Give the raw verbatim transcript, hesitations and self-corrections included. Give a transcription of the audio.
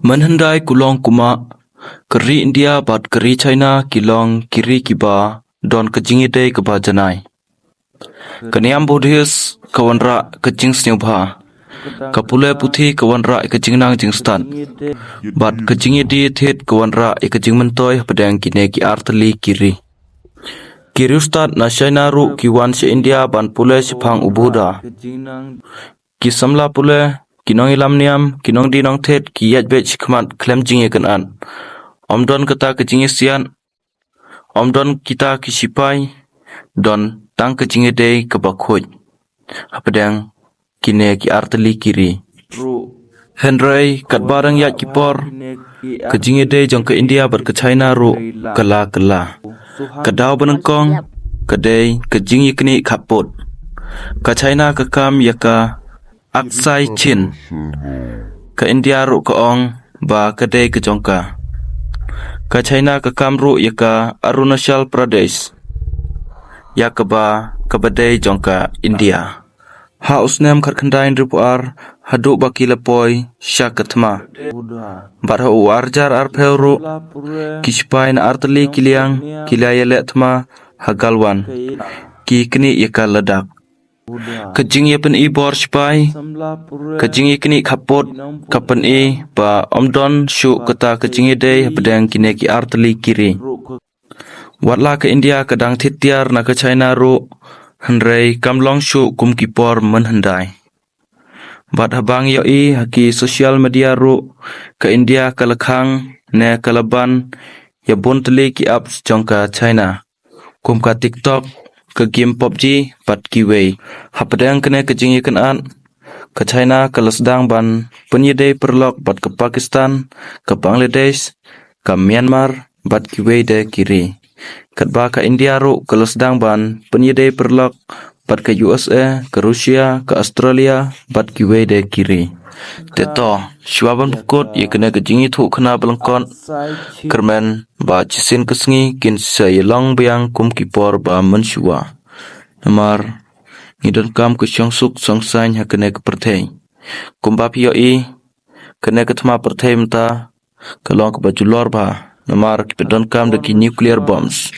Mynhyndai kulong kumah, ka ri India bad ka ri China ki long ki ri kiba don ka jingïadei kaba janai. Ka niam Buddhist ka wanrah ka jingsngewbha. Ka pule puthi ka wanrah ka jingnang jingstad. Bad ka jingïadei thied ka wanrah ka jingmyntoi hapdeng kine ki artylli ki ri. Ki riewstad na China ruh ki wan sha India ban pule shaphang u Buddha. Ki samla pule, ki nongïalam niam, ki nongdie nongthied, ki ïaid beit shakhmat khlem jingïakynad. Ym don kata ka jingïasiat, ym don kita ki sipai, don tang ka jingïadei kaba khuid hapdeng kine ki artylli ki ri. Hynrei katba dang ïaid ki por, ka jingïadei jong ka India bad ka China ruh ka la kylla. Ka daw banyngkong ka dei ka jingïaknieh khappud. Ka China ka kam ïa ka Aksai Chin. Ka India ruh ka ong ba ka dei ka jong ka. Ka China ka kam ruh ïa ka Arunachal Pradesh, ïa kaba, kaba dei jong ka India. Ha u snem khatkhyndai hynriewphew ar haduh ba ki la poi sha ka thma. Bad ha u arhajar arphew ruh, ki sipai na artylli ki liang ki la ïaleh thma ha Galwan, ki knieh ïa ka Ladakh. Ka jingïapyni bor sipai, ka jingïaknieh khappud, ka pyni ba ym don shuh kata ka jingïadei hapdeng kine ki artylli ki ri. Watla ka India ka dang thied tiar na ka China ruh, hynrei kam long shuh kum ki por mynhyndai. Bad haba ngi ïohi ha ki social media ruh, ka India ka la khang ne ka la ban ïa bun tylli ki apps jong ka China, kum ka TikTok, ka game PUBG bad kiwei. Hapdeng kane ka jingïakynad, ka China ka la sdang ban pynïadei paralok bad ka Pakistan, ka Bangladesh, ka Myanmar bad kiwei de ki ri. Katba ka India ruh ka la sdang ban pynïadei paralok bad ka U S A, ka Russia, ka Australia bad kiwei de ki ri. Te to, shuwa ban pynkut ïa kane ka jingïathuhkhana ba lyngkot, kyrmen ba shisien ka sngi kin sa ïalong biang kum ki por ba mynshuwa. Namar ngi donkam ka shongsuk shongsaiñ ha kane ka pyrthei. Kumba phi ïohi, kane ka thma pyrthei mynta ka long kaba julor bha, namar ki pyndonkam da ki nuclear bombs.